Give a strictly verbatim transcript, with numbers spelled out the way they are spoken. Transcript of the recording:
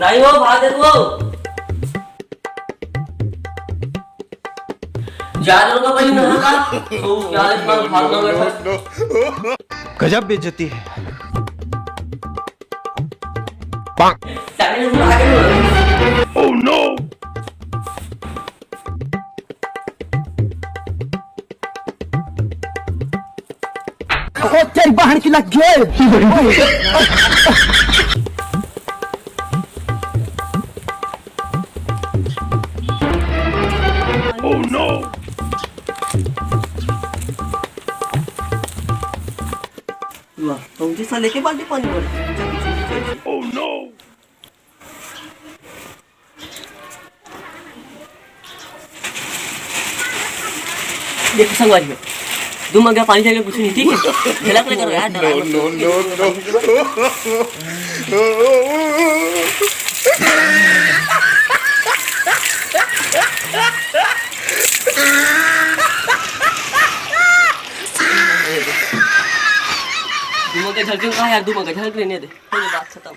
नहीं हो, भाग दे तू। जा रहे हो तो भाई, नहा का? तो जा रहे, तुम्हारा भाग ना बैठा। गजब बेइज्जती है। सामने से आगे बढ़ो। Oh no! ओ तेरी बहन की लग गई। Oh no! वाह, तो मुझे सा लेके बाल्टी पानी भर। चल, चल, चल, चल। Oh no! देखो संगवारी हो, दू मग्गा पानी चाहिए, कुछ नहीं, ठीक है? झलक लेकर यार, डरा मत। No, no, no। दू मग्गा झलक कहा यार, दू मग्गा झलक लेने दे, हो गया, बात खत्म।